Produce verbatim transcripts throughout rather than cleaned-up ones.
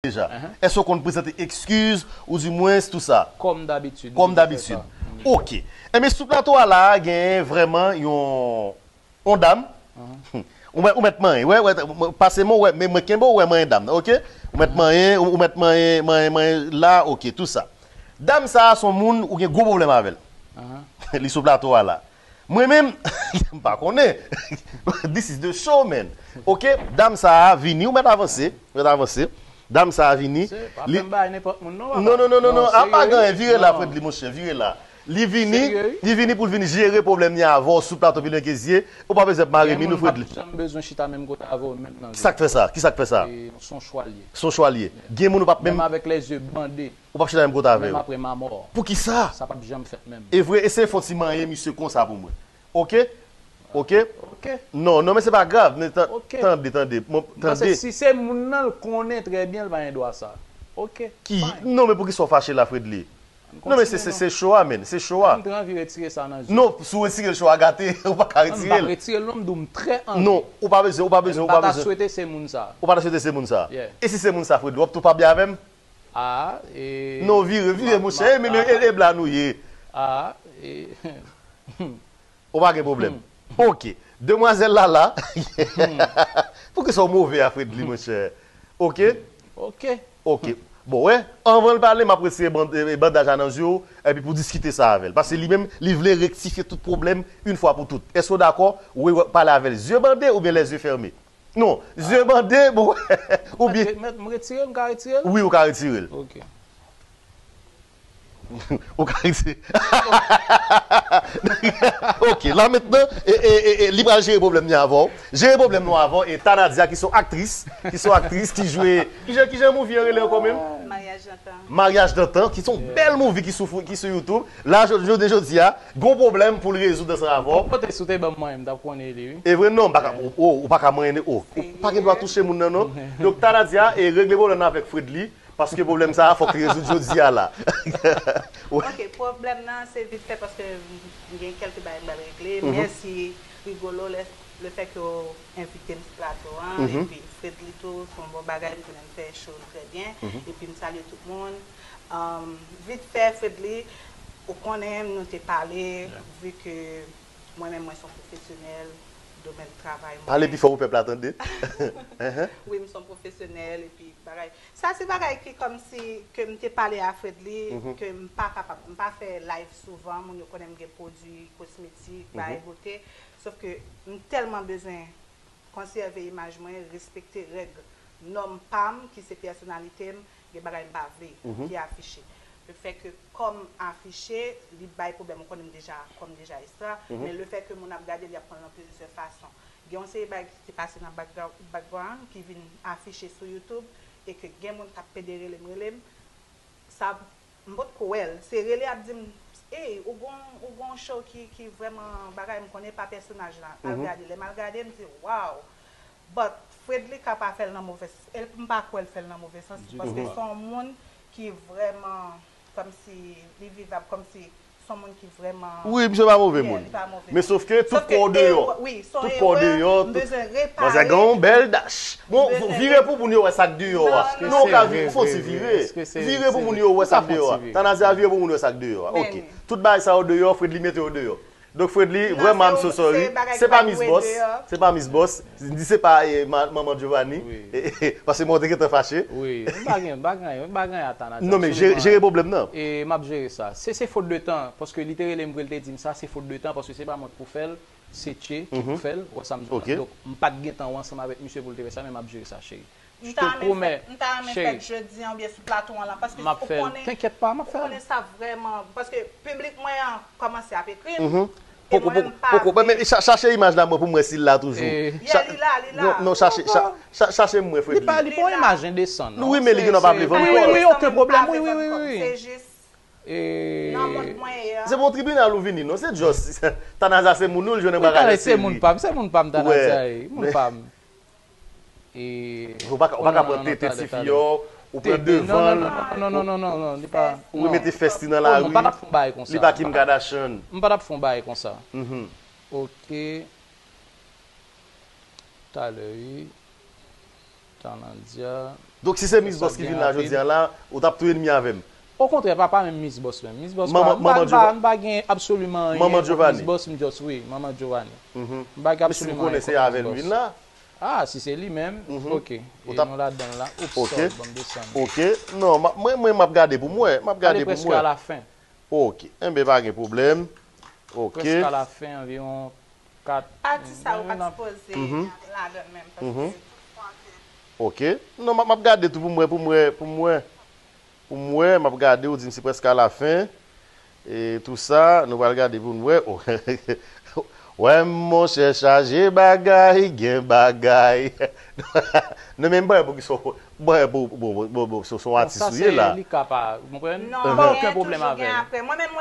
deja. Èske w konn prezante ekskiz, ou di mwens, tou sa? Kòm dabitid. Kòm dabitid. Ok. Enben, sou plato a la, genyen vrèman yon, yon dam. Ou mèt, ou mèt manyen, wè, wè, pase mwen, wè, men mwen kenbe w, wè, manyen dam nan, ok? Ou mèt manyen, ou, ou mèt manyen, manyen, manyen la, ok, tou sa. Dam sa a se yon moun ou gen gwo pwoblèm avè l. Li sou plato a la. Mwen menm, m pa konnen. This is the show, man. Ok, dam sa a vini, ou mèt avanse, ou mèt avanse. Dam sa a vini. Se, pa fè m bay nenpòt moun, non, papa. Non, non, non, non, non, a pa gen anyen, vire la, Fredly, monchè, vire la. Li vini, li vini pou l vin jere pwoblèm li avè w sou plato Pilon Kezye. Ou pa bezwen mare mi nou, Fredly. Gen moun m p ap janm bezwen chita menm kote avè w menm nan vi. Kisa k fè sa? Kisa k fè sa? E, se yon chwa l ye. Se yon chwa l ye. Gen moun ou p ap menm. Menm avèk lèzye bande. Ou p ap chita menm kote avè yo. Menm apre ma mò. Poukisa? Sa p ap janm fèt menm. E vre, eseye fè yon ti manyen misye konsa pou mwen. Ok? Ok? Ok. Non, non, men se pa grav, men tan-, tande, tande. Bon, tande. Paske si se moun nan, l konnen trè byen, l pa gen dwa sa. Ok. Ki, non, men poukisa w fache la, Fredly? Non, men se, se, se cho a, men. Se cho a. M trè anvi retire sa nan zye. Non, si w retire l, cho a gate, ou pa ka retire l. M p ap retire l, non, m di w, m trè anvi. Non, ou pa bezwen, ou pa bezwen, ou pa bezwen. M pa ta swete se moun sa. Ou pa ta swete se moun sa. Yeah. E si se moun sa, Fredly, w ap tou pa byen avè m? Ah, e. Non, vire, vire, monchè. E, men, e, e blan nou ye. Ah, e. Ou pa gen pwoblèm. Ok. Demwazèl la la. Poukisa w move a Fredly, monchè? Ok? Ok. Ok. Bon, wè, anvan l pale, m ap retire band-, e, bandaj la nan zye w, epi pou diskite sa avè l. Paske li menm, li vle rektifye tout pwoblèm, yon fwa pou tout. Èske w dakò? Ou pale avè l zye bande oubyen lèzye fèmen? Non, zye bande, bon, oubyen. Mèt, mèt, m retire l, m ka retire l? Wi, ou ka retire l. Ok. Ou ka retire. Ok, la mentnan, e, e, e, e, li pral jere pwoblèm li avè w. Jere pwoblèm nou avè w, e Tanadia ki se yon aktris, ki se yon aktris ki jwe. Kijan, kijan movie an rele ankò menm? Maryaj dantan. Maryaj dantan, ki se yon bèl movie ki sou, ki sou YouTube. La, jodi, jodi, jodi a, gon pwoblèm pou l rezoud ansanm avè w. Bon, kote si w te ban m mwayen, m t ap konnen li, wi. E vre, non, m pa ka, o, o, ou pa ka mwayen, o, ou pa gen dwa touche moun nan, non. Donk, Tanadia, e regle pwoblèm nan avèk Fredly, paske pwoblèm sa a, fòk li rezoud jodi a la. Ok, pwoblèm nan, se vit fè, paske m gen kèlke bagay m pral regle. Mèsi, Rigolo, le, le fè ke w envite m sou plato an, epi Fredly tou, se yon bon bagay, m konnen l fè cho l trè byen, epi m salye tout moun. Um, vit fè, Fredly, ou konnen, nou te pale, vi ke mwen menm, mwen se yon pwofesyonèl, domèn travay mwen. Pale pi fò pou pèp la tande. Wi, m se yon pwofesyonèl, epi bagay. Sa se bagay ki kòmsi ke m te pale a Fredly, ke m pa kapab, m pa fè live souvan, moun yo konnen m gen pwodui kosmetik, bagay bote, sof ke m tèlman bezwen konsève imaj mwen, respekte règ nòm pa m, ki se pèsonalite m, gen bagay m pa vle ki afiche. Le fè ke kò m afiche, li bay pwoblèm, ou konnen m deja, kò m deja ekstra, men le fè ke moun ap gade, li ap pran l nan plizyè fason. Gen yon seri bagay ki te pase nan background, background ki vin afiche sou YouTube e ke gen moun k ap pede rele m, rele m. Sa, m potko wè l. Se rele ap di m, "Ey, ou gon, ou gon show ki, ki vrèman bagay," m konnen pa pèsonaj la. Al gade. Lè m al gade, m di, "Waw." But Fredly ka pa fè l nan move sans. M pa kwè l fè l nan move sans, paske se yon moun ki vrèman, kòmsi, li vivab, kòmsi se yon moun ki vrèman. Wi, misye pa move moun. Men sof ke tout kò w deyò. Tout kò w deyò, tout. Manzè gen yon bèl dach. Bon, vire pou moun yo wè sa k deyò a. Non, ou ka vire, fò ti vire. Vire pou moun yo wè sa k deyò a. Tanadia, vire pou moun yo wè sa k deyò a. Ok. Tout bagay sa yo deyò, Fredly mete yo deyò. Donk, Fredly, vrèman, I'm so sorry. Se pa Miss Boss. Se pa Miss Boss. Di se pa, eh, ma-, manman Giovanni. Paske mwen te gentan fache. Wi, m pa gen, m pa gen, m pa gen a Tanadia. Non, men jere, jere pwoblèm nan. E m ap jere sa. Se, se fot de tan, paske li te rele m vre, l te di m sa, se fot de tan, paske se pa mwen k pou fè l, se Tche ki pou fè l, ou wè sa m di w la. Donk, m pa t gentan wè ansanm avèk misye pou l te fè sa, men m ap jere sa, cheri. M ta renmen fèt, m ta renmen fèt jodi an oubyen sou plato an la, paske ou konnen, ou konnen sa vrèman, paske piblik mwen an kòmanse ap ekri m. Poko, poko, poko, men cha-, chache imaj la mwen pou m wè si l la toujou. Yeah, li la, li la. Non, non, chache, cha-, cha-, chache m mwen, Fredly. Li pa, li pa yon imaj endesan, non. Wi, men li gen dwa pa vle vann kò l. Wi, wi, okenn pwoblèm, wi, wi, wi, wi. Nan mond mwen ye a. Se pa yon tribinal ou vini, non, se just. Tanadia se moun ou, l jwenn yon bagay nan seri. Wi, se moun pa m, se moun pa m, Tanadia ye, moun pa m. E ou pa ka, ou pa ka pran tete ti fi yo, ou pran devan l, non, non, non, non, non, li pa, ou remete fès li nan lari, li pa Kim Kardashian. M pa t ap fè yon bagay konsa. Ok. Talè, wi. Tanadia. Donk, si se Miss Boss ki vin la jodi a la, ou t ap tou enmi avè m? Okontrè, pa, pa menm Miss Boss menm. Miss Boss pa, m pa, m pa, m pa gen absoliman anyen kont Miss Boss, m just, wi, Manman Giovanni. M pa gen absoliman anyen kont Miss Boss. Men si nou konnen se avè l m vin la? Ah, si se li menm, ok. E nou ladan l la. Oups, sorry, ban m desann. Ok. Non, mwen, mwen, m ap gade pou m wè. M ap gade pou m wè. Ale prèske a la fen. Ok. Enben, pa gen pwoblèm. Ok. Prèske a la fen, anviwon kat. Pati sa yo pa sipoze ladan menm, paske. Ok. Non, m ap, m ap gade tou pou m wè, pou m wè, pou m wè. Pou m wè, m ap gade, ou di m se prèske a la fen. E tou sa, nou pral gade pou n wè. Wè, monchè, chaje bagay, gen bagay. Non, men m pa wè poukisa w, m pa wè pou, bon, bon, bon, bon, se, se yon atis ou ye la. Sa se li ka pa, ou konprann? Non, m pa gen okenn pwoblèm avè l.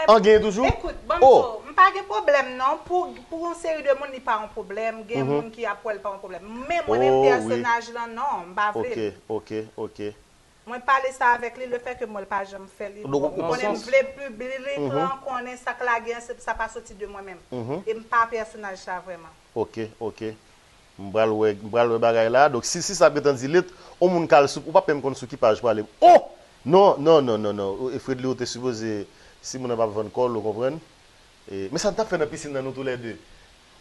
An gen toujou? Ekout, ban m di w, m pa gen pwoblèm non. Pou, pou yon seri de moun, li pa yon pwoblèm. Gen moun ki ap wè l pa yon pwoblèm. Men mwen menm, pèsonaj lan, non, m pa vle l. Ok, ok, ok. Mwen pale sa avèk li, lefètke m wè l pa janm fè li. Donk, ou konprann? Ou konnen m vle piblik lan konnen sa k lage an, se, sa pa soti de mwen menm. E m pa pèsonaj sa vrèman. Ok, ok. M pral wè, m pral wè bagay la. Donk, si, si sa ap gentan di lit, yon moun k al sou, ou p ap menm konn sou ki paj prale. Oh! Non, non, non, non, non. E Fredly, ou te sipoze, si moun nan p ap vann kò l, ou konprann? E, men sa n t ap fè nan pisin nan, nou toulède?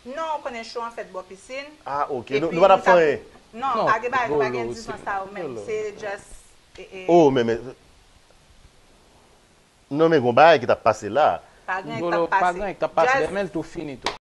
Non, ou konnen cho an fèt bò pisin. Ah, ok. Nou, nou pa t ap fè anyen? Non, pa gen bagay, nou pa gen dizan sa yo menm. Se just, e, e. Oh, men, men, non, men gon bagay ki t ap pase la. Pa gen anyen k t ap pase. Pa gen anyen k t ap pase, men l tou fini tou.